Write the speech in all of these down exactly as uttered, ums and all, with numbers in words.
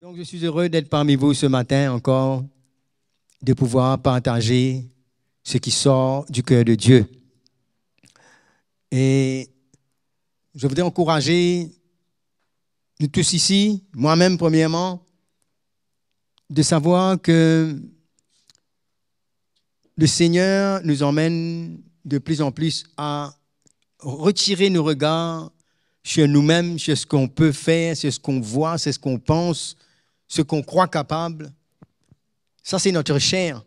Donc, je suis heureux d'être parmi vous ce matin encore, de pouvoir partager ce qui sort du cœur de Dieu. Et je voudrais encourager nous tous ici, moi-même premièrement, de savoir que le Seigneur nous emmène de plus en plus à retirer nos regards sur nous-mêmes, sur ce qu'on peut faire, sur ce qu'on voit, sur ce qu'on pense, ce qu'on croit capable. Ça, c'est notre chair.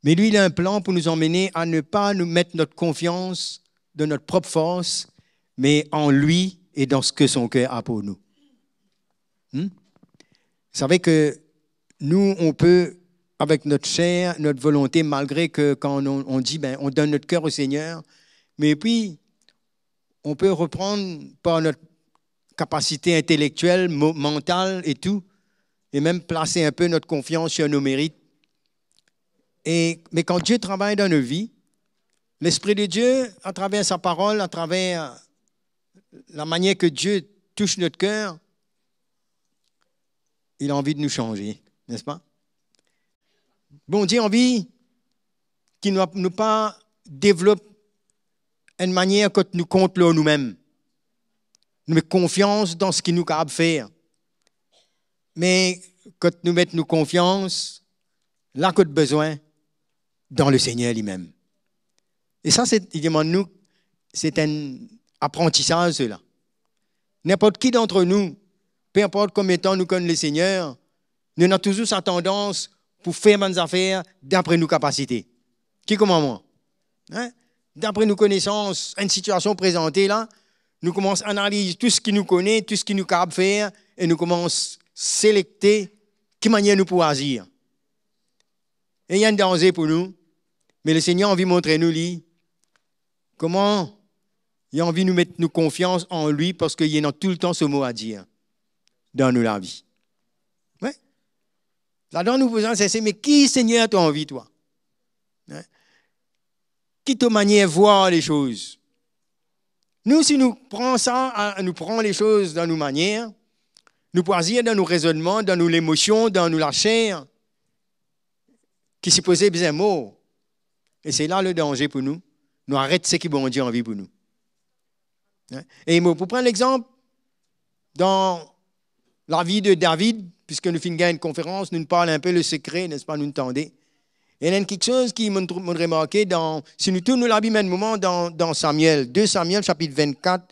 Mais lui, il a un plan pour nous emmener à ne pas nous mettre notre confiance dans notre propre force, mais en lui et dans ce que son cœur a pour nous. Hmm? Vous savez que nous, on peut, avec notre chair, notre volonté, malgré que quand on, on dit, ben, on donne notre cœur au Seigneur, mais puis, on peut reprendre par notre capacité intellectuelle, mo-, mentale et tout, et même placer un peu notre confiance sur nos mérites. Et, mais quand Dieu travaille dans nos vies, l'Esprit de Dieu, à travers sa parole, à travers la manière que Dieu touche notre cœur, il a envie de nous changer, n'est-ce pas? Bondie anvi ki nou, nou pa devlop enn manier kot nou kont lor noumem. Nou met konfians dan seki nou kapav fer. Me kot nou met nou konfians, la kot bizin, dan Lesegner limem. E sa, se, li demann nou, se enn aprantisaz, sela. Ninport ki dant nou, pe inport konbien tan nou konn Lesegner, nou ena touzour sa tandans pou fer bann zafer dapre nou kapasite. Ki kouma mwa? Hein? Dapre nou konesans, enn sitiasion prezante la, nou koumans analiz tou seki nou kone, tou seki nou kapav fer, e nou koumans selekte ki manier nou pou azir. E li enn danze pou nou, me Lesegner anvi montre nou li, kouma li anvi nou met nou konfians an li, parski li ena toultan so mo a dir dan nou lavi. Wi. Ladan nou bizin serse, me ki Segner to anvi, twa? Hein? Ki to manier vwar lesoz? Nou, si nou pran sa, a, nou pran lesoz dan nou manier, nou pou azir dan nou rezonnman, dan nou lemosion, dan nou laser, ki sipoze bizin mor. E se la le danze pou nou. Nou aret seki Bondie anvi pou nou. Hein? E mo pou pran lexanp, dan lavi de David, piski nou finn gagn enn konferans, nou parl inpe le sekre, nespa, nou tande. Ena enn kiksoz ki mo, mo remarke dan, si nou tourn nou Labib enn moman dan, dan Samiel, de Samiel sapit vennkat,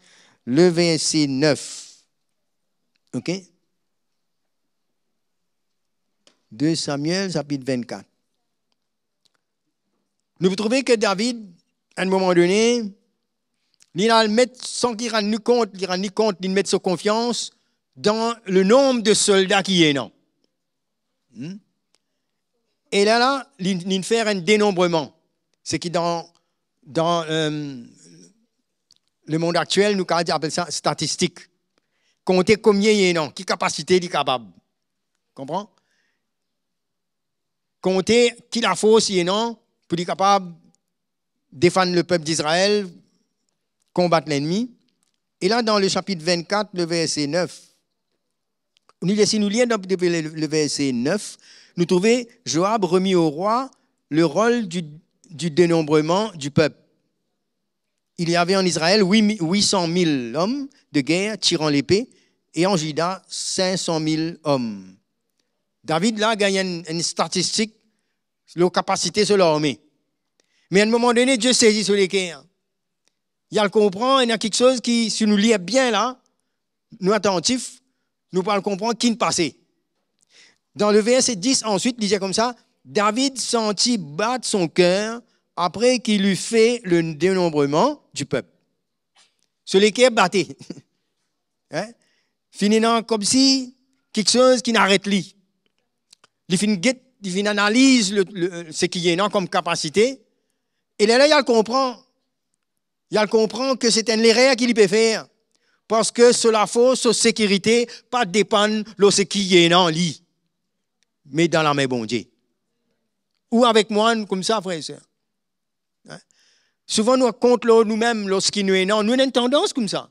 le verse nef. Ok? De Samiel sapit vennkat. Nou pou trouve ki David, a enn moman done, li al met, san ki rann li kont, li rann li kont, li met so konfians dan le nonb de solda ki ena. Hmm? E la, la, li, li fer enn denonbreman. Seki dan, dan, euh, lemond aktiel, nou kapav apel sa statistik. Konte konbien li ena, ki kapasite li kapav. Konpran? Konte ki lafors li ena pou li kapav defann lepep Izrael, konbat lennmi. E la, dan le sapit vennkat, le verse nef, nou, si nou lir depi le, le verse nef, nou trouve Joab remet au roi le rôle du, du dénombrement du peuple. Il y avait en Israël huit cent mille hommes de guerre tirant l'épée, et en Juda cinq cent mille hommes. David la gagn enn, enn statistik lor kapasite so larme. Me a enn moman done, Die sezi so leker. Li al konpran, ena kiksoz ki, si nou lir bien la, nou atantif, nou pou al konpran ki finn pase. Dan le verse dis, answit, li dir koumsa, David santi bat son cœur après qu'il eut fait le dénombrement du peuple. So leker bate. Hein? Finn ena koumsi kiksoz ki finn aret li. Li finn get, li finn analiz le, le, seki li ena kom kapasite. E lerla, li al konpran. Li al konpran ki se enn lerer ki li pe fer. Parski so lafors, so sekirite, pa depann lor seki li ena li, me dan lame Bondie. Ou avek mwa, koumsa, frer e ser? Hein? Souvan nou kont lor noumem, lor seki nou ena. Nou ena enn tandans koumsa.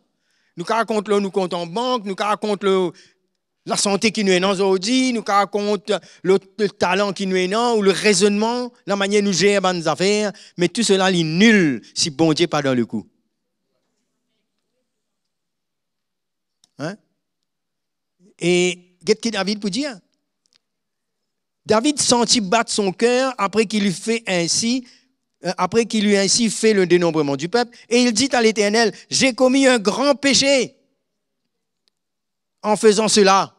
Nou kapav kont lor nou kont an bank, nou kapav kont lor lasante ki nou ena zordi, nou kapav kont le, le talan ki nou ena, ou le rezonnman, lamanier nou zer bann zafer, me tou sela, li nil si Bondie pa dan lekou. Hein? E get ki David pou dir. David santi bat son ker apre ki li fe insi, euh, apre ki li insi fe le denonbreman di pep, e li dir a Leternel, j'ai commis un grand péché en faisant cela.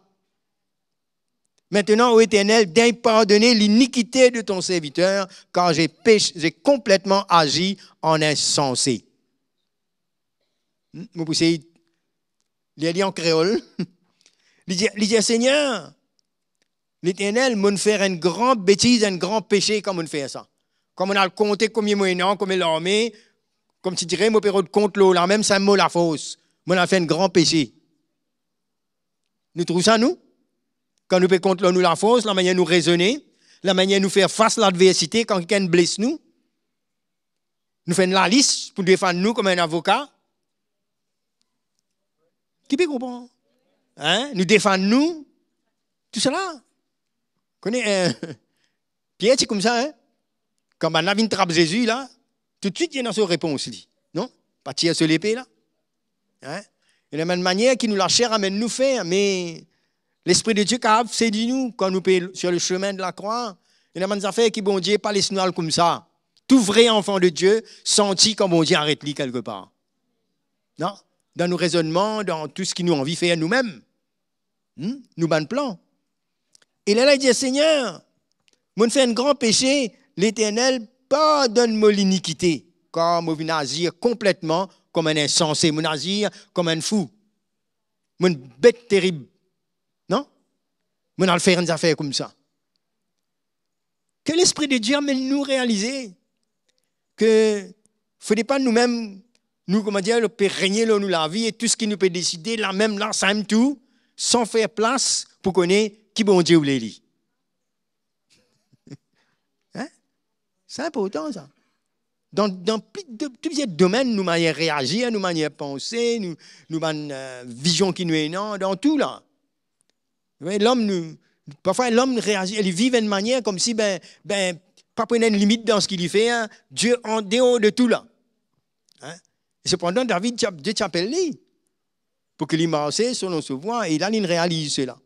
Maintenant, ô Éternel, daigne pardonner l'iniquité de ton serviteur, car j'ai péch-, j'ai complètement agi en insensé. Hmm, mo pou sey lir li an kreol. Li dir, li dir, Segner, Leternel, mo'nn fer enn gran betiz, enn gran pese kan mo'nn fer sa. Kan mo'nn al konte komie mo ena, komie larme, koumsi dire mo pe rod kont lor lamem, sa mo lafors. Mo'nn al fer enn gran pese. Nou trouv sa, nou? Kan nou pe kont lor nou lafors, lamanier nou rezone, lamanier nou fer fas ladversite, kan kikenn bles nou, nou fer enn lalis pou defann nou kouma enn avoka. Ki pe konpran? Hein? Nou defann nou. Tousala. Kone, eh, Pier ti koumsa, hein? Kan bannla vinn trap Zezi la, toutswit li ena so repons li. Non? Pa tir so lepe la. Hein? Ena bann manier ki nou laser amenn nou fer, me Lespri de Die kapav sedi nou kan nou pe sur le chemin de la croix. Ena bann zafer ki Bondie pa les nou al koumsa. Tou vre anfan de Die santi kan Bondie aret li kelke par. Non? Dan nou rezonnman, dan tou seki nou anvi fer noumem. Hmm? Nou bann plan. E lerla li dir, Segner, mo'nn fer enn gran pese, Leternel, pardonn mo linikite, kar mo vinn azir konpletman kouma enn insanse, mo'nn azir kouma enn fou. Mo'nn bet terib. Non? Mo'nn al fer enn zafer koumsa. Ke Lespri de Die amenn nou realize ke fode pa noumem, nou, kouma dir, pe regne lor nou lavi e tou seki nou pe deside, lamem la, samem tou, san fer plas pou kone ki Bondie oule li. Hein? Se inportan sa. Dan, dan pli-, de, plizier domenn, nou manier reazir, nou manier panse, nou, nou bann, eh, vizion ki nou ena, dan tou la. Wi, lom nou, parfwa lom reazir, li viv enn manier koumsi, ben, ben, pa pou ena enn limit dan seki li fer, hein. Die an deor de tou la. Hein? E sepandan, David ti ap-, Die ti apel li pou ki li marse selon so vwa, e la, li realiz sela.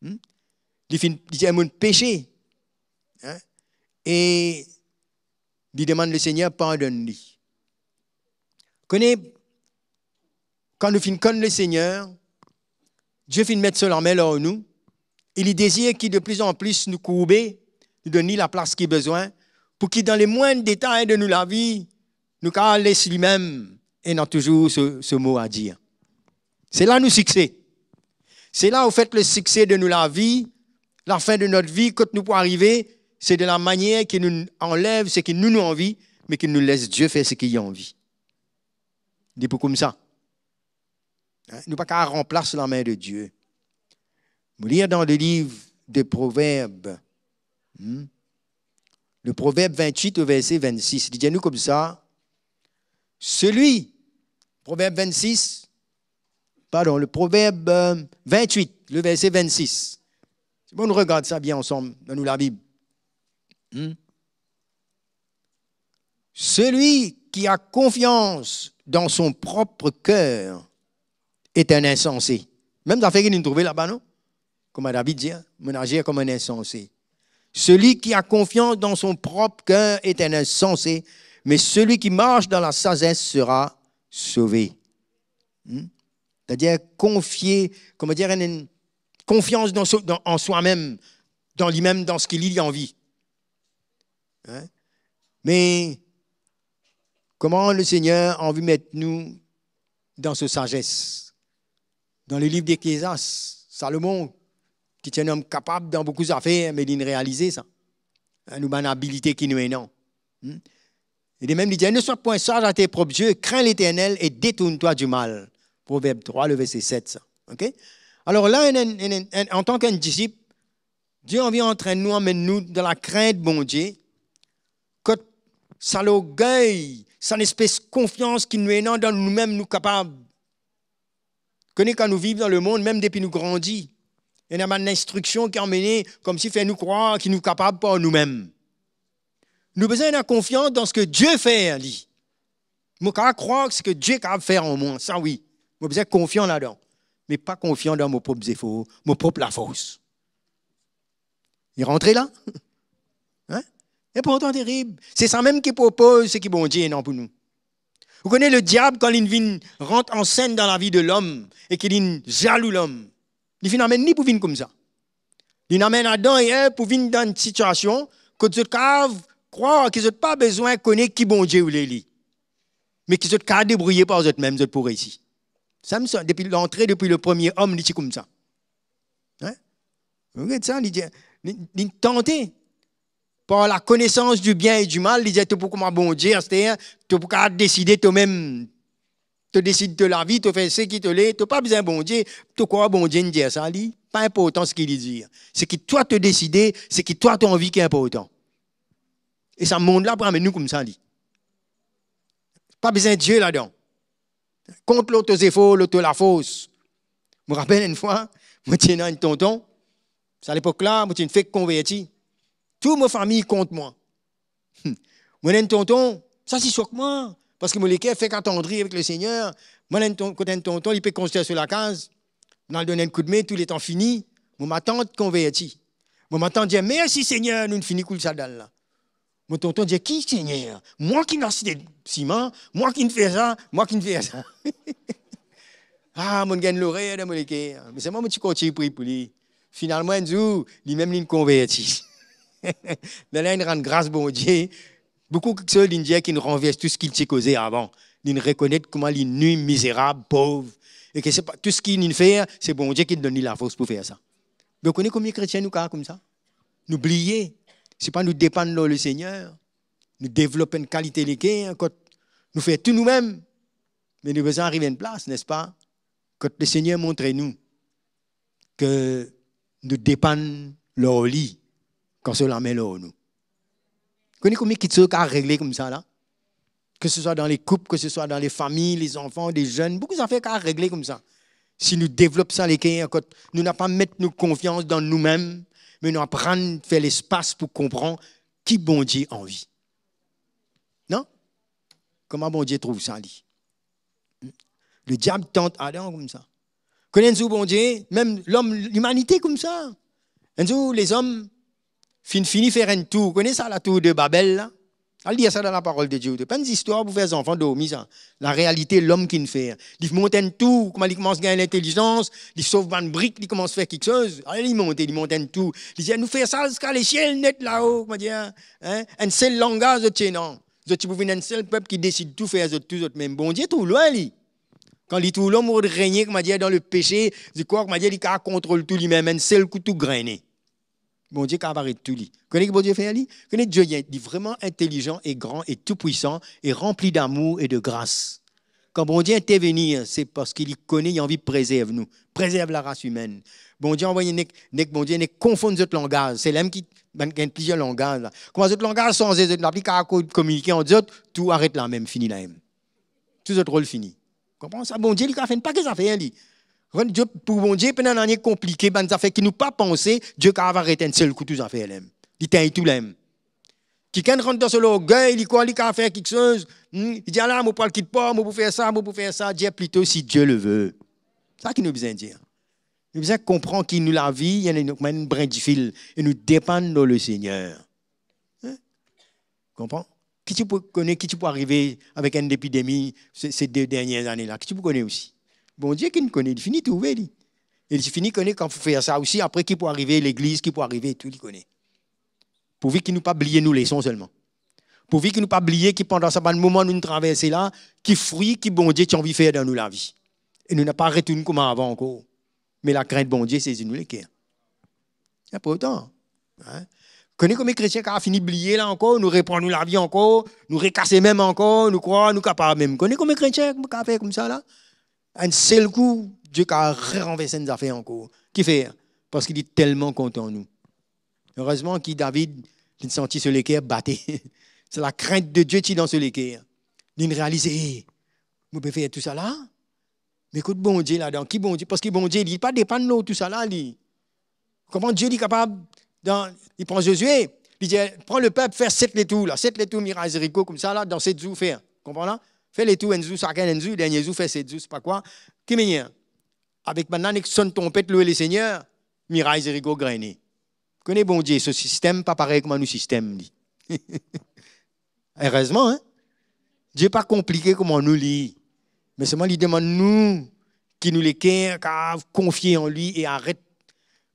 Hmm? Li finn, li dir, mo'nn pese. Hein? E li demann Lesegner pardonn li. Kone, kan nou finn konn Lesegner, Die finn met so lame lor nou, e li dezir ki de pli an pli nou kourbe, nou donn li laplas ki bezwin, pou ki dan le mwinn detay de nou lavi, nou kapav les limem ena touzour so, so mo a dir. Se la nou sikse. Se la, anfet, le sikse de nou lavi, lafin de not vi, kot nou pou arive, se de la manier ki nou anlev seki nou, nou anvi, me ki nou les Die fer seki li anvi. Li pou koumsa. Hein? Nou pa kapav ranplas lame de Die. Mo lir dan le liv de Proverb. Hmm? Le Proverb vintwit, o verse vennsis. Li dir nou koumsa, selwi, Proverb vennsis, pardon, le Proverb, euh, vintwit, le verse vennsis. Se bon, nou regard sa bien ansam dan nou Labib. Hmm? Celui qui a confiance dans son propre cœur est un insensé. Mem zafer ki nou trouve laba, non? Kouma David dir, mo'nn azir kouma enn insanse. Celui qui a confiance dans son propre cœur est un insensé, mais celui qui marche dans la sagesse sera sauvé. Hmm? C'est-à-dire konfie, kouma dir, enn, enn konfians dan so, dan, an swamem, dan limem, dan seki li, li anvi. Hein? Me kouma Lesegner anvi met nou dan so sazes? Dan le liv Eklezias, Salomon, ki ti enn om kapab dan boukou zafer, me li realize sa. Hein, nou bann abilite ki nou ena. Hmm? E li mem li dir, ne sois point sage à tes propres yeux, crains l'Éternel et détourne-toi du mal. Proverb trwa, le verse set, sa. Ok? Alor la, enn, enn, enn, enn, antan ki enn disip, Die anvi antrenn nou, amenn nou dan lakrint Bondie, kot sa lorgey, sa nespes konfians ki nou ena dan noumem, nou kapab. Kone kan nou viv dan lemond, mem depi nou grandi, Ena bann instriksion ki anmene koumsi fer nou krwar ki nou kapav par noumem. Nou bizin ena konfians dan seki Die fer li. Mo kapav krwar seki Die kapav fer ar mwa, sa wi. Mo bizin konfian ladan. Me pa konfian dan mo prop zefor, mo prop lafors. Li rantre la? Hein? Inportan terib. Se sa mem ki propoz seki Bondie ena pou nou. Ou kone lediab, kan li vinn rant an senn dan lavi de lom e ki li zalou lom, li finn amenn li pou vinn koumsa. Li amenn Adam e Ev pou vinn dan enn sitiasion kot zot kapav krwar ki zot pa bizin kone ki Bondie oule li, me ki zot kapav debrouye par zotmem, zot pou reisi. Samson, depi lantre, depi le premie om, li ti koumsa. Hein? Ou get sa, li dir, li, li tante par lakonesans di bien e di mal, li dir, to pou kouma Bondie, aster, to pou kapav deside tomem. To desid to lavi, to fer seki to le, to pa bizin Bondie, to krwar Bondie inn dir sa, li pa inportan seki li dir. Seki twa to deside, seki twa to anvi ki inportan. E sa mond la pou amenn nou koumsa, li. Pa bizin Die ladan. Kont lor to zefor, lor to lafors. Mo rapel enn fwa, mo ti ena enn tonton. Sa lepok la, mo ti fek konverti. Tou mo fami kont mwa. Hmm. Mo ena enn tonton, sa ti sok mwa, parski mo leker fek atandri avek Lesegner. Mo ena enn ton-, kot enn tonton, li pe konstrir so lakaz. Mo al donn enn koudme, tou letan fini, mo matant konverti. Mo matant dir, "Mersi Segner, nou'nn fini koul sa dal la." Mo tonton dir, "Ki Segner? Mwa ki'nn aste siman, mwa ki'nn fer sa, mwa ki'nn fer sa." Ah, mo'nn gagn lorer dan mo leker. Me selman mo ti kontign priy pou li. Finalman, enn zour, limem li'nn konverti. Lerla inn rann gras Bondie. Boukou kiksoz li'nn dir ki'nn ranvers tou seki li ti koze avan. Li'nn rekonet kouma li nwi, mizerab, pov. E ki se pa, tou seki li'nn fer, se Bondie ki'nn donn li lafors pou fer sa. Me ou kone konbien kretien nou kapav koumsa? Nou bliye, si pa nou depann lor Lesegner, nou devlop enn kalite leker kot nou fer tou noumem. Me nou bizin ariv enn plas, nespa, kot Lesegner montre nou ki nou depann lor li kan so lame lor nou. Kone konbien kiksoz kapav regle koumsa la? Ke se swa dan lekoup, ke se swa dan lefami, lezanfan, de zenn, boukou zafer kapav regle koumsa. Si nou devlop sa leker, kot nou napa met nou konfians dan noumem, me nou aprann fer lespas pou konpran ki Bondie anvi. Non? Kouma Bondie trouv sa, li? Lediab tant Adam koumsa. Kone enn zour Bondie, mem lom, limanite koumsa. Enn zour, lezom finn fini fer enn tour. Kone sa, latour de Babel la? Al lir sa dan Laparol de Die. Pa enn zistwar pou fer zanfan dormi, sa. Larealite lom ki'nn fer. Li mont enn tour, kouma li koumans gagn lintelizans, li sov bann brik, li koumans fer kiksoz. Ale, li monte, li mont enn tour. Li dir, "Nou fer sa ziska lesiel net lao," kouma dir, hein? Enn sel langaz zot ti ena. Zot ti pou vinn enn sel pep ki desid tou fer zot tou zotmem. Bondie trouv lwin li. Kan li trouv lom rod regne, kouma dir, dan lepese, li krwar, kouma dir, li kapav kontrol tou limem, enn sel kou tou grene. Bondie kapav aret tou li. Kone ki Bondie fer li? Kone Die, li vreman intelizan e gran e toupwisan e ranpli damour e de gras. Kan Bondie intervenir, se parski li kone, li anvi prezerv nou, prezerv laras imenn. Bondie anvway nek, nek Bondie nek konfonn zot langaz. Se limem ki, bann gagn plizier langaz la. Kouma zot langaz sanze, zot napa pli kapav ko-, kominike ant zot, tou aret lamem, fini lamem. Tou zot rol fini. Konpran sa? Bondie, li kapav fer enn pake zafer, li. Rann Die, pou Bondie, pena nanye konplike, bann zafer ki nou pa panse, Die kapav aret enn sel kou tou zafer lamem. Li tegn tou lamem. Kikenn rant dan so lorgey, li krwar li kapav fer kiksoz, hmm, li dir, "Ala, mo pou al kit par, mo pou fer sa, mo pou fer sa." Dir plito, "Si Dieu le veut." Sa ki nou bizin dir. Nou bizin konpran ki nou lavi, ena nou kouma enn brin difil, e nou depann lor Lesegner. Hein? Konpran? Ki ti pou kone, ki ti pou arive avek enn lepidemi se, se de dernie ane la? Ki ti pou kone osi? Bondie ki'nn kone, li fini trouve li. E li fini kone kan pou fer sa osi, apre ki pou arive legliz, ki pou arive, tou li kone. Pourvi ki nou pa bliye nou leson selman. Pourvi ki nou pa bliye ki pandan sa bann moman nou'nn traverse la, ki fri ki Bondie ti anvi fer dan nou lavi. E nou napa retourn kouma avan ankor. Me lakrint Bondie sezi nou leker. Inportan. Hein? Kone konbien kretien kapav fini bliye la ankor, nou repran nou lavi ankor, nou rekase mem ankor, nou krwar nou kapav mem. Kone konbien kretien kapav fer koumsa la? Enn sel kou, Die kapav reranverse enn zafer ankor. Kifer? Parski li telman kontan nou. Erezman ki David, li santi so leker bate. Se lakrint de Die ti dan so leker. Li'nn realize, "Eh, mo pe fer tousala, me kot Bondie ladan? Ki Bondie?" Parski Bondie, li pa depann lor tousala, li. Kouma Die li kapav, dan, li pran Zozie, li dir, "Pran lepep, fer set letour la, set letour miraz Zeriko koumsa la, dan set zour fer." Konpran la? Fer letour enn zour sakenn, enn zour, dernie zour fer set zour, sepa kwa. Ki manier? Avek bann la nek sonn tronpet, louwe Lesegner, miraz Zeriko grene. Kone Bondie, so sistem pa parey kouma nou sistem li. Erezman, hein? Die pa konplike kouma nou li. Me selman li demann nou ki nou leker kav konfie an li e aret.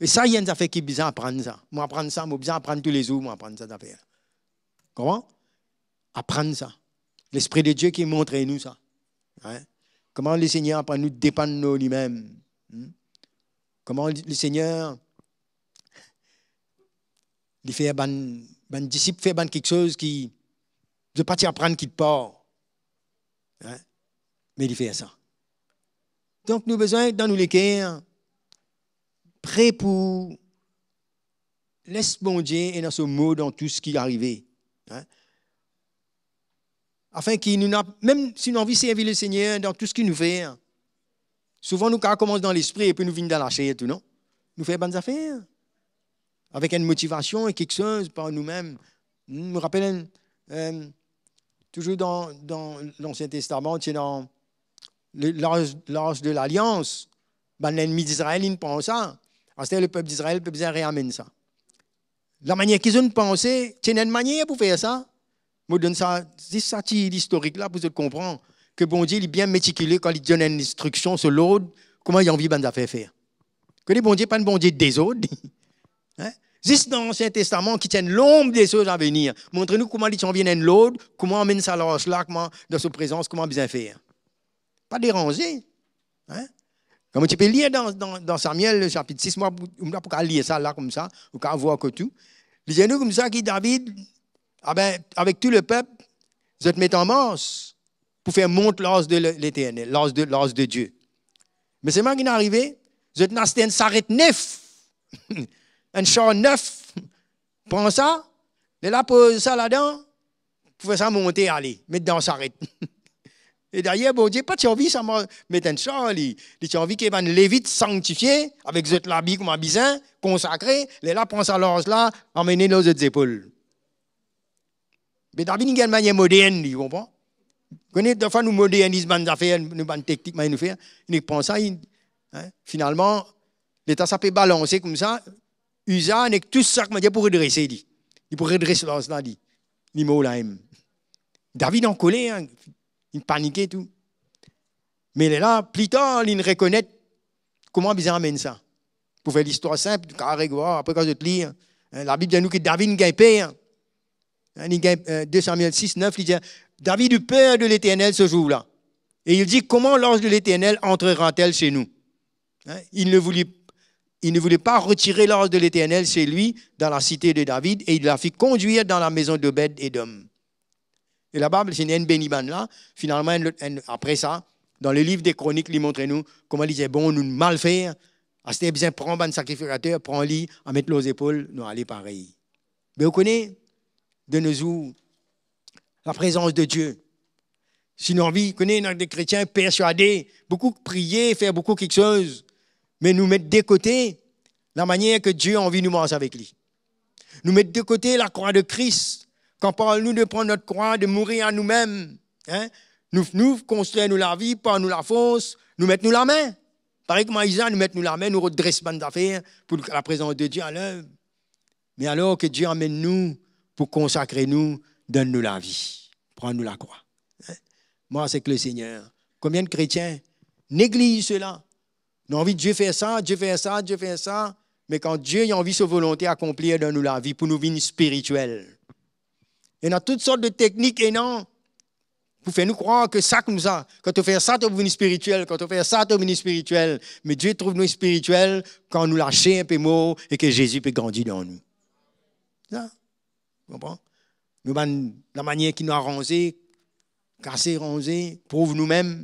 E sa, li enn zafer ki bizin aprann sa. Mo aprann sa, mo bizin aprann toulezour, mo aprann sa zafer. Kouma? Aprann sa. Lespri de Die ki montre nou sa. Hein? Kouma Lesegner aprann nou depann lor limem. Hmm? Kouma Lesegner li fer bann, bann disip fer bann kiksoz ki zot pa ti aprann kit par. Hein? Me li fer sa. Donk nou bizin dan nou leker pre pou les Bondie ena so mo dan tou seki arive. Hein? Afin ki nou na, mem si nou anvi servi Lesegner dan tou seki nou fer, souvan nou kav koumans dan lespri epi nou vinn dan laser tou, non? Nou fer bann zafer avek enn motivasion e kiksoz par noumem. Hmm, mo rapel enn, em, touzour dan, dan Lansien Testaman, ti ena le, larz, larz de lalians. Bann lennmi Dizrael, inn pran sa. Aster, lepep Dizrael pe bizin reamenn sa. Lamanier ki zot panse, ti ena enn manier pou fer sa. Mo donn sa, zis sa ti listorik la pou zot konpran ki Bondie, li bien metikile kan li donn enn instriksion, so lord, kouma li anvi bann zafer fer. Kone Bondie pa enn Bondie dezord. Hein? Zis dan Ansien Testaman, ki ti enn lonb de soz a venir, montre nou kouma li ti anvi ena enn lord, kouma amenn sa larz la, kouma, dan so prezans, kouma bizin fer. Pa deranze. Hein? Kan mo ti pe lir dan, dan, dan Samiel, le sapit sis, mo, mo pou kav lir sa la koumsa, ou kav vwar kot ou. Li dir nou koumsa ki David, abe, avek tou lepep, zot met an mars pou fer mont larz de Le-, Leternel, larz de, larz de Die. Me selman ki inn arive, zot inn aste enn saret nef, enn sar nef, pran sa, lerla poz sa ladan, pou fer sa monte ale, met dan saret. E dayer, Bondie pa ti anvi selman met enn sar, li, li ti anvi ki bann Levit sanktifie, avek zot labi kouma bizin, konsakre, lerla pran sa larz la, amene lor zot zepol. Me David inn gagn manier modern, li, ou konpran? Kone, defwa nou moderniz bann zafer, nou bann teknik, manier nou fer, li pran sa, li, hein, finalman, leta sa pe balanse koumsa, Uza nek tous sa, kouma dir, pou redrese li. Li pou redres larz la, li, li mor la mem. David ankoler, hein, li panike tou. Me lerla, pli tar, li rekonet kouma bizin amenn sa. Pou fer listwar sinp, nou kav regard, apre kan zot lir, hein, Labib dir nou ki David inn gagn per, hein. Hein, li gagn, euh, de Samiel sis nef, li dir, David eut peur de l'Éternel ce jour-là. Et il dit, comment l'arche de l'Éternel entrera-t-elle chez nous? Hein, il ne voulait, il ne voulait pas retirer l'arche de l'Éternel chez lui dans la cité de David, et il la fit conduire dans la maison d'Obed-Edom. E laba, Lesegner inn beni bann la. Finalman, enn lot, enn, apre sa, dan leliv de Kronik, li montre nou kouma li dir, bon, nou mal fer, aster bizin pran bann sakrifikater, pran li, a met lor zepol, nou ale parey. Me ou kone, de nos jours, la présence de Dieu. Si nou anvi, kone, ena de kretien perswade, boukou priye, fer boukou kiksoz, me nou met de kote lamanier ki Die anvi nou mars avek li. Nou met de kote lakrwa de Kris. Kan parl nou de pran not krwa, de mourir a noumem, hein, nou, nou konstrir nou lavi par nou lafors, nou met nou lame. Parey kouma Iza, nou met nou lame, nou redres bann zafer pou laprezans de Die a lev. Me alor ki Die amenn nou pou konsakre nou, donn nou lavi, pran nou lakrwa. Hein? Mars ek Lesegner. Konbien kretien negliz sela? Nou anvi Die fer sa, Die fer sa, Die fer sa, me kan Die li anvi so volonte akonplir dan nou lavi pou nou vinn spiritiel. Ena tout sort de teknik, ena pou fer nou krwar ki sa koumsa, kan to fer sa, to vinn spiritiel, kan to fer sa, to vinn spiritiel. Me Die trouv nou spiritiel kan nou laser pe mor e ki Zezi pe grandi dan nou. Sa, konpran? Nou bann, lamanier ki nou aranze, kase, ranze, prouv noumem,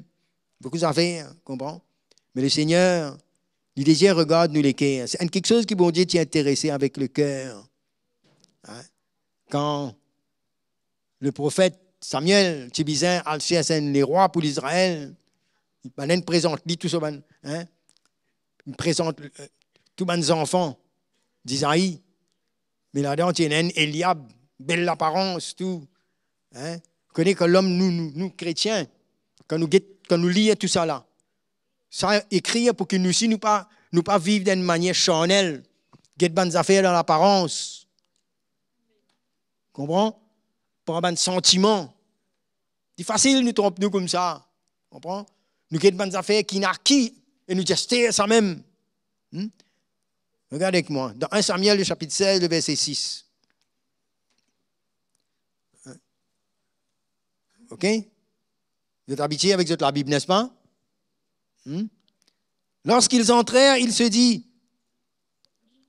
boukou zafer, konpran? Me Lesegner, li dezir regard nou leker. Se enn kiksoz ki Bondie ti interese avek leker. Hein? Kan leprofet Samiel ti bizin al sers enn lerwa pou Lizrael, bann la prezant li tou so bann, hein, prezant, euh, tou bann zanfan. Izai. Me ladan ti ena enn Eliab, bel laparans, tou. Hein? Kone kan lom, nou, nou, nou kretien, kan nou get, kan nou lir tousala, sa ekrir pou ki nou si nou pa, nou pa viv dan enn manier sarnel, get bann zafer dan laparans. Konpran? Pran bann santiman. Li fasil nou tronp nou koumsa. Konpran? Nou get bann zafer ki ena ki, e nou dir, "Aster samem." Hmm? Regard avek mwa, dan enn Samuel, le sapit sez, le verse sis. Ok? Zot abitie avek zot Labib, n'est-ce pas? Hmm? Lorsqu'ils entrèrent, il se dit,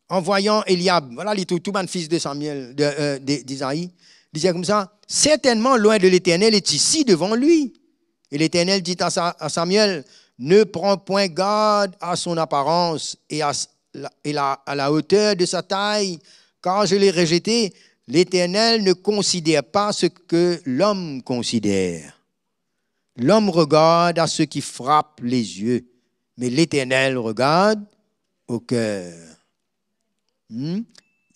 en voyant Eliab, vwala, li trouv tou bann fis de Samuel, de, euh, de, d'Isaï, li dir koumsa, certainement l'oint de l'Éternel est ici devant lui. Et l'Éternel dit à Sa-, à Samuel, ne prends point garde à son apparence et à s-, la, et la, à la hauteur de sa taille, car je l'ai rejeté. L'Éternel ne considère pas ce que l'homme considère. L'homme regarde à ce qui frappe les yeux, mais l'Éternel regarde au cœur. Hmm?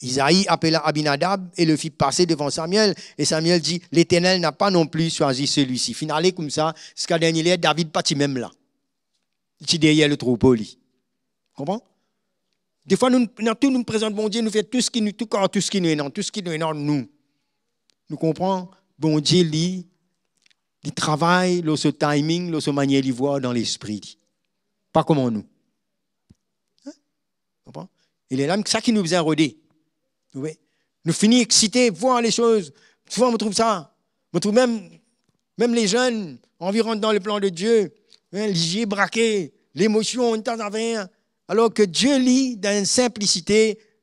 Isaï apela Abinadab et le fit passer devant Samuel. Et Samuel dit, l'Éternel n'a pas non plus choisi celui-ci. Finn ale koumsa, ziska dernie ler, David pa ti mem la. Li ti deryer le troupo, li. Konpran? Defwa, nou, dan tou, nou prezant Bondie, nou fer tou seki nou, tou kar, tou seki nou ena, tou seki nou ena, nou. Nou konpran, Bondie, li, li travay lor so timing, lor so manier li vwar dan lespri li. Pa kouma nou. Hein? Konpran? E lerla, sa ki nou bizin rode. Ou ve? Nou fini eksite, vwar lesoz. Souvan, mo trouv sa. Mo trouv mem, mem lezenn anvi rant dan leplan de Die. Hein, lizie brake, lemosion, enn ta zafer. Alor ki Die, li, dan enn sinplisite,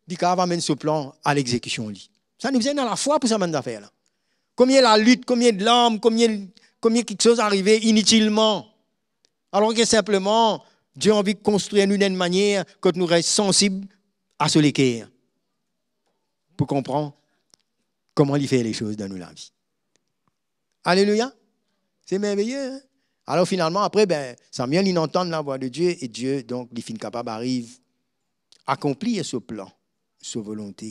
li kapav amenn so plan a legzekision li. Sa, nou bizin ena lafwa pou sa bann zafer la. Konbien lalit, konbien larm, konbien, konbien kiksoz arive initilman. Alor ki sinpleman, Die anvi konstrir nou dan enn manier kot nou res sansib a so leker pou konpran kouma li fer lesoz dan nou lavi. Alelouya! Se merveye, hein? Alor finalman, apre, ben, Samuel, li antann lavwa de Die, e Die, donk, li finn kapav ariv akonplir so plan, so volonte.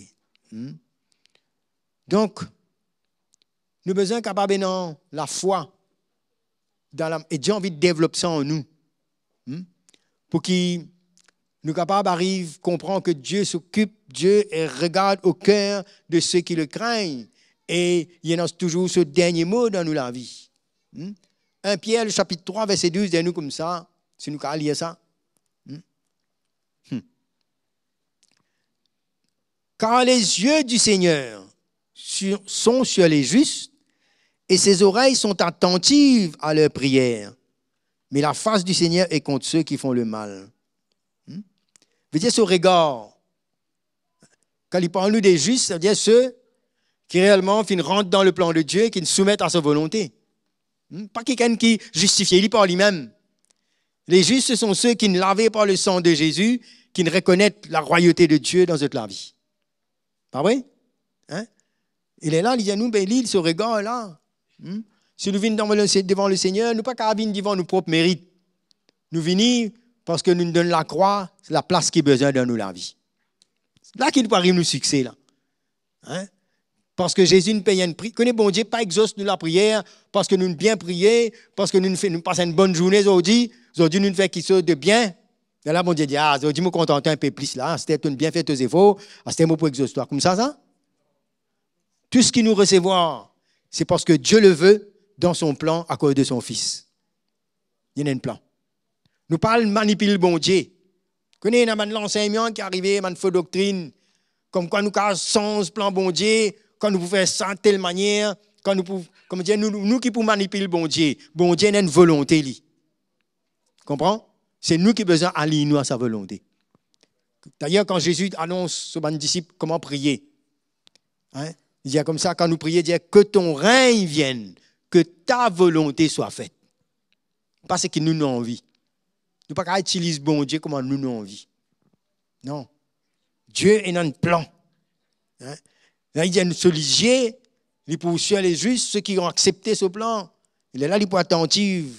Hmm? Donk, nou bizin kapav ena lafwa dan la, e Die anvi devlop sa an nou. Hmm? Pou ki nou kapav ariv konpran ki Die s'occupe, Dieu, eh, regarde au cœur de ceux qui le craignent, e li ena touzour so dernie mo dan nou lavi. Hmm? Enn Pier, le sapit trwa, verse douz, dir nou koumsa, si nou kapav lir sa. Hmm? Hmm. Car les yeux du Seigneur sur, sont sur les justes, et ses oreilles sont attentives à leurs prières. Mais la face du Seigneur est contre ceux qui font le mal. Hmm? Vedir so regar. Kan li parl nou de zis, savedir se ki reelman finn rant dan leplan de Die, ki finn soumet a so volonte. Hmm? Pa kikenn ki zistifie li par limem. Les justes sont ceux qui, lavés par le sang de Jésus, qui reconnaissent la royauté de Dieu dans zot lavi. Pa vre? Hein? E lerla, li dir nou, be li, so regar la. Hmm? Si nou vinn devan le, devan Lesegner, nou pa kapav vinn devan nou prop merit. Nou vini parski nou donn lakrwa laplas ki bizin dan nou lavi. La ki nou pou ariv nou sikse la. Hein? Parski Zezi inn pey enn pri. Kone Bondie pa exos nou lapriyer parski nou bien priye, parski nou fer, nou pas enn bonn zourne zordi, zordi nou fer kiksoz de bien. Lerla Bondie dir, "Ah, zordi mo kontan twa enn pe plis la, aster to'nn bien fer to zefor, aster mo pou exos twa." Koumsa sa? Tou seki nou resevwar, se parski Dieu le veut dans son plan à cause de son Fils. Li ena enn plan. Nou pa al manipil Bondie. Kone ena bann lansegnman ki arive, bann fo doktrin, komkwa nou kapav sanz plan Bondie, kan nou pou fer sa tel manier, kan nou pou, kouma dir, nou, nou ki pou manipil Bondie. Bondie ena enn volonte li. Konpran? Se nou ki bizin alinn nou a sa volonte. Dayer, kan Zezi anons so bann disip kouma priye, hein, li dir koumsa, kan nou priye, dir, "Que ton règne vienne, que ta volonté soit faite." Pa seki nou, nou anvi. Nou pa kapav itiliz Bondie kouma nou, nou anvi. Non. Dieu ena enn plan. Hein? La, li dir, so lizie, li pou sir lezis, seki inn aksepte so plan. Lerla, li pou atantiv.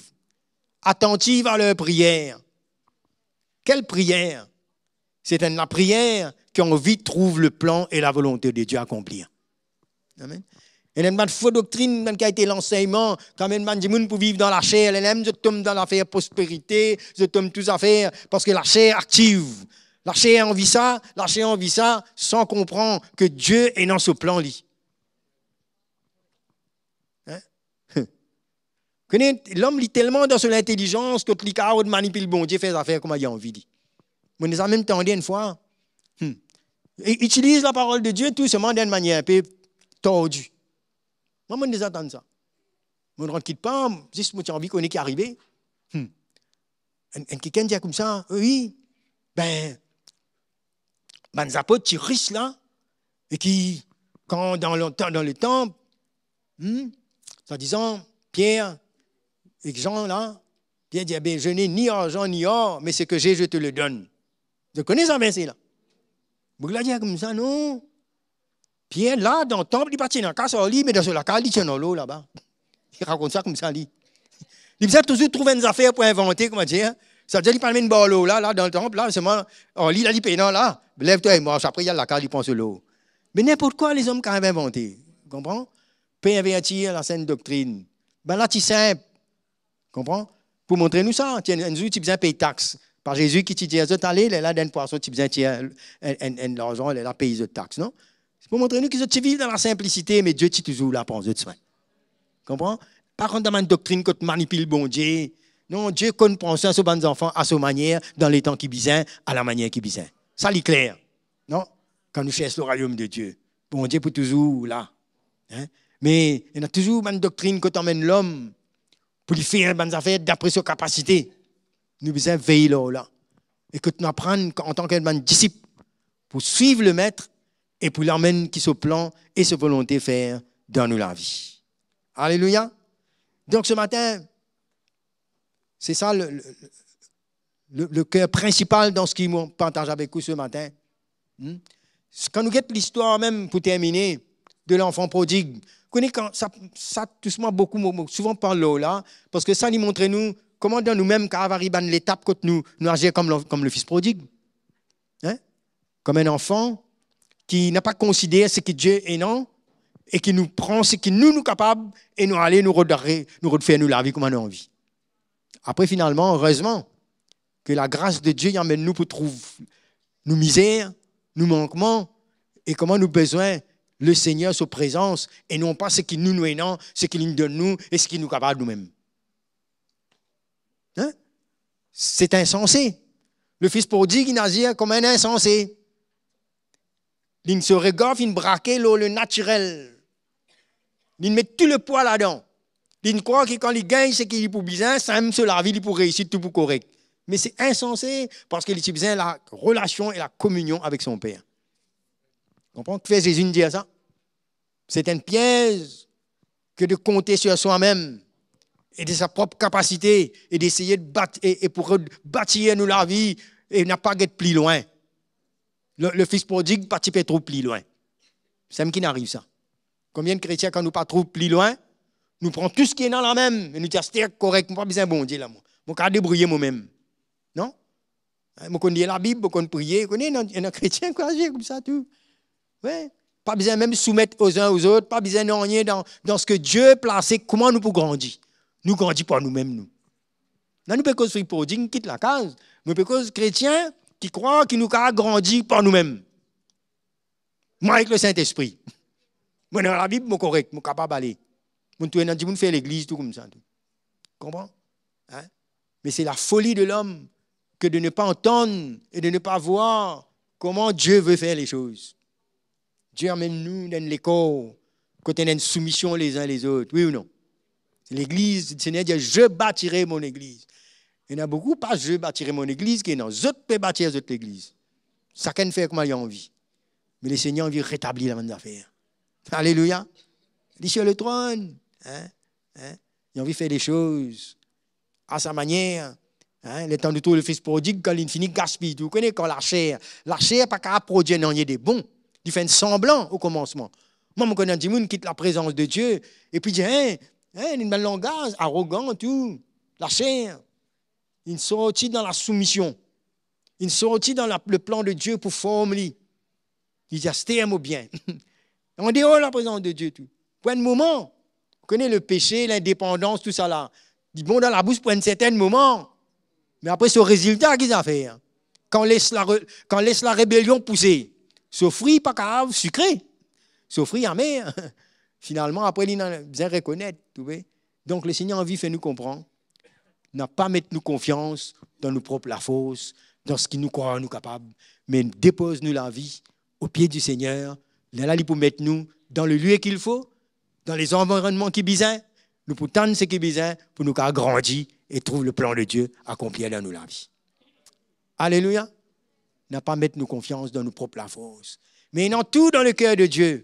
Attentifs à leurs prières. Quelle prière? Se enn lapriyer qui ont envie de trouver le plan et la volonté de Dieu accomplir. Amen. Ena enn bann fo doktrinn, bann kalite lansegnman, kan amenn bann dimoun pou viv dan laser, lerla mem zot tom dan lafer prosperite, zot tom tou zafer, parski laser aktiv. Laser anvi sa, laser anvi sa, san konpran ki Die ena so plan li. Hein? Kone, lom li telman dan so lintelizans kot li kapav manipil Bondie, fer zafer kouma li anvi li. Mo deza mem tande enn fwa, hmm, e itiliz laparol de Die tou, selman dan enn manier inpe tordi. Mwa, mo deza tann sa. Mo rant kikpar, zis mo ti anvi kone ki arive. Hmm. Enn, enn kikenn dir koumsa, wi, ben, bann zapot ti ris la, e ki, kan dan lontan, dan letanp, hmm, swadizan, Pier ek Zan la, Pier dir, "Ben, je n'ai ni argent ni or, mais ce que j'ai, je te le donne." Zot kone sa verse la? Boug la dir koumsa, non. Pier la, dan tanp, li pa ti ena kas ar li, me dan so lakaz, li ti ena lor laba. Li rakont sa koumsa, li. Li bizin touzour trouv enn zafer pou invante, kouma dir, savedir li pa amenn bar lor la, la, dan tanp la, selman, ar li la, li pena la, lev twa e mars, apre li al lakaz, li pran so lor. Me ninport kwa lezom kapav invante, konpran? Pe invertir lasenn doktrinn. Bann la ti sinp, konpran? Pou montre nou sa, ti enn, enn zour ti bizin pey tax. Pa Zezi ki ti dir zot, "Ale, lerla dan enn pwason ti bizin tir enn, enn, enn larzan, lerla pey zot tax," non? Se pou montre nou ki zot ti viv dan lasinplisite, me Die ti touzour la pran zot swin. Konpran? Pa rant dan bann doktrinn kot manipil Bondie. Non, Die konn pran swin so bann zanfan a so manier, dan letan ki bizin, a lamanier ki bizin. Sa li kler, non? Kan nou sers le royaume de Dieu, Bondie pou touzour la. Hein? Me ena touzour bann doktrinn kot amenn lom pou li fer bann zafer dapre so kapasite. Nou bizin vey lor la. E kot nou aprann, antan ki bann disip, pou swiv Lemet e pou li amenn ki so plan e so volonte fer dan nou lavi. Alelouya! Donk, se matin, se sa le, le, le, le ker prinsipal dan seki mo partaz avek ou se matin. Hmm? Kan nou get listwar mem, pou termine, de lanfan prodig, kone kan sa, sa tous mwa boukou, mo, mo souvan parl lor la, parski sa li montre nou kouma dan nou mem kapav ariv bann letap kot nou, nou azir kom, kom le fis prodig. Hein? Kom enn anfan ki napa konsider seki Die ena e ki nou pran seki nou, nou kapav e nou ale, nou rod, nou rod fer nou lavi kouma nou anvi. Apre, finalman, erezman, ki lagras de Die amenn nou pou trouv nou mizer, nou mankman, e kouma nou bizin Lesegner so prezans, e non pa seki nou, nou ena, seki li donn nou, e seki nou kapav nou mem. Hein? Se ensanse. Le fis prodig, li azir kom enn ensanse. Li, so regar finn brake lor le natirel. Li met tou lepwa ladan. Li krwar ki kan li gagn seki li pou bizin, samem so lavi, li pou reisit, tou pou korek. Me se ensanse, parski li ti bizin larelasion e lakominion avek son Per. Konpran? Kifer Zezi inn dir sa? C'est un piège que de compter sur soi-même et de sa propre capacité et d'essayer de bat-, e, e pou rebatir nou lavi e napa get pli lwin. Le, le fis prodig pa ti pe trouv pli lwin. Samem ki'nn ariv sa. Konbien kretien, kan nou pa trouv pli lwin, nou pran tou seki ena lamem, e nou dir, "Aster korek, mo pa bizin Bondie la, mo. Mo kapav debrouye momem." Non? Hein, mo konn lir Labib, mo konn priye, kone, ena, ena kretien ki azir koumsa tou. Wi. Pa bizin mem soumet aux uns aux autres, pa bizin nanye dan, dan seki Die plase, kouma nou pou grandi. Nou grandi par noumem, nou. La nou pe koz fis prodig, kit lakaz, nou pe koz kretien ki krwar ki nou kapav grandi par noumem. Mwa ek Lesintespri. Mo ena Labib, mo korek, mo kapav ale. Mo trouv ena dimoun fer legliz tou koumsa tou. Konpran? Hein? Mais c'est la folie de l'homme que de ne pas entendre et de ne pas voir comment Dieu veut faire les choses. Die amenn nou dan enn lekor kot ena enn soumision les uns les autres, wi ou non? Legliz, Segner dir, "Je bâtirai mon église." Ena boukou pa "Je bâtirai mon église" ki ena, "Zot pe batir zot legliz." Sakenn fer kouma li anvi. Me Lesegner anvi retabli la bann zafer. Alelouya. Li sur le trône. Hein? Hein? Li anvi fer de soz a sa manier. Hein? Letan nou trouv le fis prodig, kan li fini gaspiy tou. Ou kone kan laser, laser pa kapav prodir nanye de bon. Li fer enn sanblan o komansman. Mwa, mo konn enn dimoun kit laprezans de Die, epi dir, hein, hein, li ena bann langaz arogan tou. Laser. Li sorti dan lasoumision. Li sorti dan la, le plan de Die pou form li. Li dir, "Aster mo bien." An deor laprezans de Die tou. Pou enn moman, ou kone lepese, lindepandans, tousala, li bon dan labous pou enn sertenn moman. Me apre, so rezilta ki zafer? Kan les lare-, kan les larebelion pouse, so fri pa kapav sikre, so fri amer. Finalman, apre, li ena bizin rekonet, trouve. Donk, Lesegner anvi fer nou konpran, na pa met nou konfians dan nou prop lafors, dan seki nou krwar nou kapav, me depoz nou lavi o pie di Segner, lerla li pou met nou dan le lie ki fo, dan lezanvironnman ki bizin, nou pou tann seki bizin pou nou kapav grandi e trouv leplan de Die akonplir dan nou lavi. Alelouya! Na pa met nou konfians dan nou prop lafors, me ena tou dan leker de Die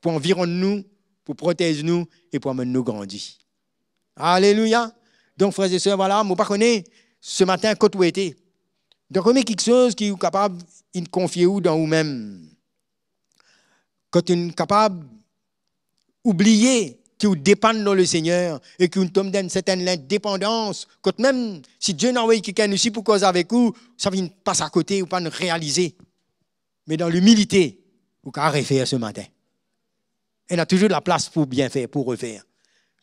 pou anvironn nou, pou protez nou e pou amenn nou grandi. Alelouya! Donk, frer e ser, vwala, mo pa kone se matin kot ou ete. Donk, komie kiksoz ki ou kapav inn konfie ou dan oumem. Kot ou kapav oubliye ki ou depann dan Lesegner e ki ou tom dan enn sertenn lindepandans, kot mem si Die inn avoy kikenn osi pou koz avek ou, sa vinn pas akote, ou pa'nn realize. Me dan limilite, ou kapav refer se matin. Ena touzour laplas pou bien fer, pou refer.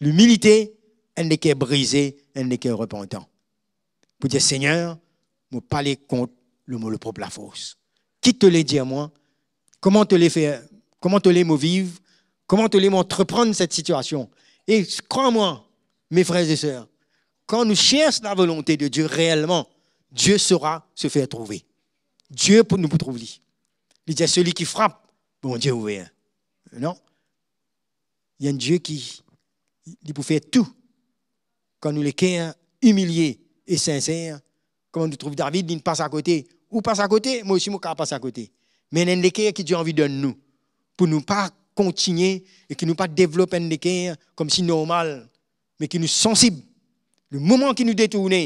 Limilite, enn leker brize, enn leker repantan. Pou dir, "Segner, mo pa le kont lor mo prop lafors. Ki to le dir mwa? Kouma to le fer? Kouma to le mo viv? Kouma to le mo antreprann set sitiasion?" E krwar mwa, me frer e ser, kan nou sers lavolonte de Die reelman, Die sera se fer trouve. Die pou nou pou trouv li. Li dir, "Seli ki frap, Bondie ouver." Non? Li enn Die ki, li pou fer tou. Kan nou leker imilie e sinser, kouma nou trouv David, li pas akote. Ou pas akote, mwa osi mo kapav pas akote. Me ena enn leker ki Die anvi donn nou, pou nou pa kontigne e ki nou pa devlop enn leker koumsi normal, me ki nou sansib. Lemoman ki nou detourne,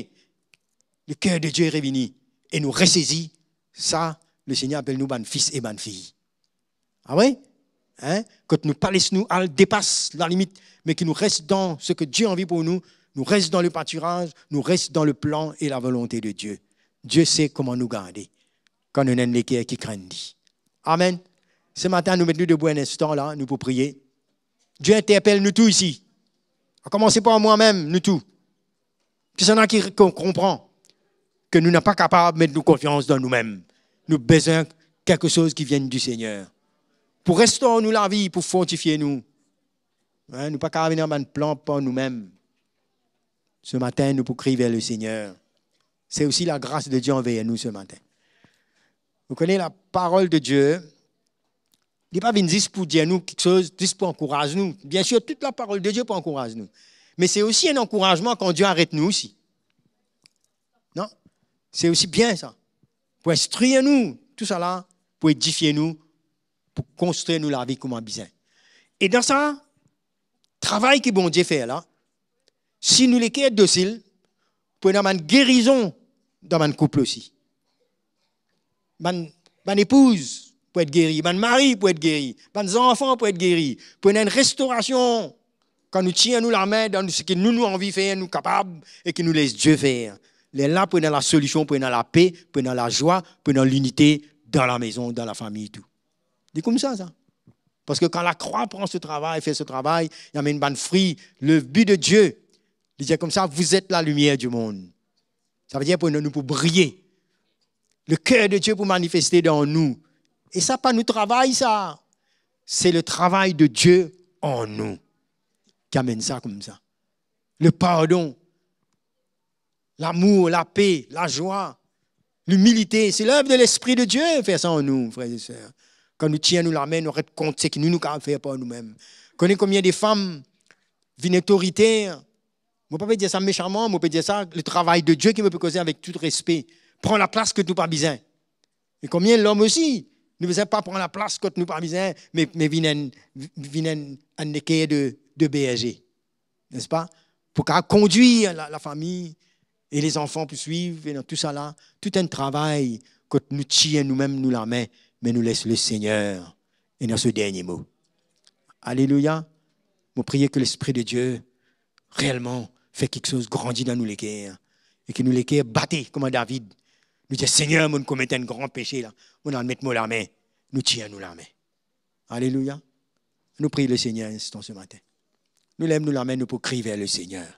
leker de Die revini e nou resezi, sa, Lesegner apel nou bann fis e bann fiy. Awe? Hein? Kot nou pa les nou al depas lalimit, me ki nou res dan seki Die anvi pou nou, nou res dan lepatiraz, nou res dan leplan e lavolonte de Die. Die se kouma nou garde kan nou ena enn leker ki krenn li. Amen. Se matin, nou met nou debou enn instan la, nou pou priye. Die interpel nou tou isi. A koumanse par mwa mem, nou tou. Kisannla ki kon-, konpran ke nou napa kapav met nou konfians dan noumem. Nou bizin kiksoz ki vinn di Segner pou restor nou lavi, pou fortifie nou. Hein, nou pa kapav ena bann plan par noumem. Se matin, nou pou kriy ver Lesegner. Se osi lagras de Die anver nou se matin. Ou kone, laparol de Die, li pa vinn zis pou dir nou kiksoz, zis pou ankouraz nou. Biensir, tou laparol de Die pou ankouraz nou. Me se osi enn ankourazman kan Die aret nou osi. Non? Se osi bien sa. Pou instrir nou, tousala, pou edifie nou, pou konstrir nou lavi kouma bizin. E dan sa, travay ki Bondie fer la, si nou leker dosil, pou ena bann gerizon dan bann koup osi. Bann, bann epouz pou et geri, bann mari pou et geri, bann zanfan pou et geri, pou ena enn restorasion. Kan nou tir nou lame dan seki nou, nou anvi fer, nou kapav, e ki nou les Die fer, lerla pou ena lasolision, pou ena lape, pou ena lazwa, pou ena linite dan lamezon, dan lafami tou. Li koumsa sa. Parski kan lakrwa pran so travay, fer so travay, li amenn bann fri, le but de Dieu, li dir koumsa, "Vous êtes la lumière du monde." Savedir pou nou, nou pou briye. Leker de Die pou manifeste dan nou. E sa pa nou travay sa. Se letravay de Die an nou ki amenn sa koumsa. Lepardon, lamour, lape, lazwa, limilite, se lev de Lespri de Die fer sa an nou, frer e ser. Kan nou tir nou lame, nou aret kont seki nou, nou kapav fer par noumem. Kone konbien de fam vinn otoriter? Mo pa pe dir sa mesaman, mo pe dir sa, letravay de Die ki mo pe koze avek tou respe. Pran laplas ki nou pa bizin. E konbien lom osi, nou bizin pa pran laplas ki nou pa bizin, me, me vinn enn, vinn enn, enn leker de, de berze, nespa? Pou kapav kondwir la, lafami e lezanfan pou swiv, e dan tousala, tou enn travay kot nou tir noumem nou lame, me nou les Lesegner ena so dernie mo. Alelouya. Mo priye ki Lespri de Die reelman fer kiksoz grandi dan nou leker, e ki nou leker bate kouma David. Nou dir, "Segner, mo'nn komet enn gran pese la. Mo'nn al met mo lame." nou tir nou lame. Alelouya. Nou priy Lesegner instan se matin. Nou lev nou lame, nou pou kriy ver Lesegner.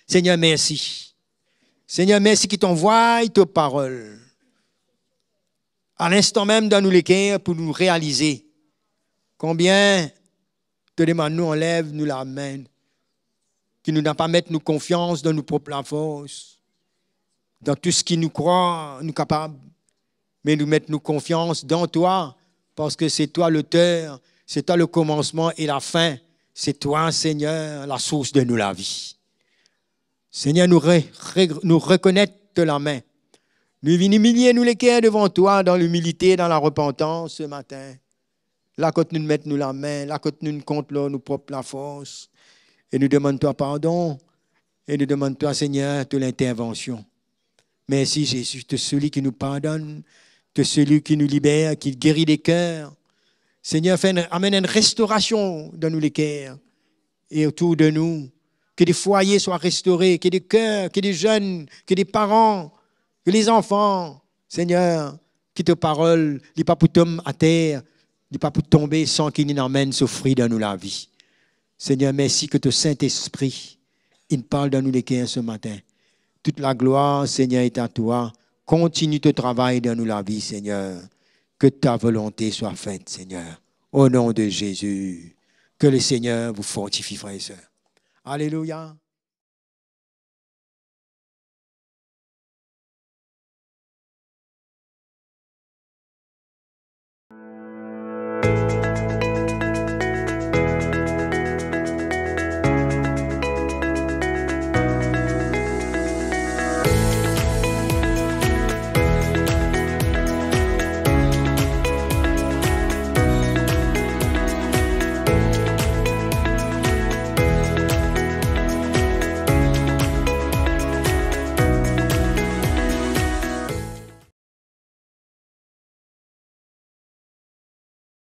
Segner, mersi. Segner, mersi ki to anvway to parol a linstan mem dan nou leker pou nou realize konbien to demann nou anlev nou lame, ki nou napa met nou konfians dan nou prop lafors, dan tou seki nou krwar nou kapab, me nou met nou konfians dan twa, parski se twa loter, se twa lekomansman e lafin, se twa, Segner, lasours de nou lavi. Segner, nou re-, re-, nou rekonet to lame. Nou vinn imilie nou leker devan twa dan limilite, dan larepantans se matin. La kot nou met nou lame, la kot nou kont lor nou prop lafors, e nou demann twa pardon, e nou demann twa, Segner, to lintervansion. Mersi, Zezi, to seli ki nou pardonn, to seli ki nou liber, ki geri de ker. Segner, fer enn, amenn enn restorasion dan nou leker e otour de nou. Que des foyers soient restaurés, que des cœurs, que des jeunes, que des parents, que les enfants, Segner, ki to parol, li pa pou tom ater, li pa pou tonbe san ki li amenn so fri dan nou lavi. Segner, mersi ki to Sintespri inn parl dan nou leker se matin. Tout laglwar, Segner, est à toi. Continue to travay dan nou lavi, Segner. Que ta volonté soit faite, Seigneur. Au nom de Jésus, que le Seigneur vous fortifie, frères et sœurs. Alléluia.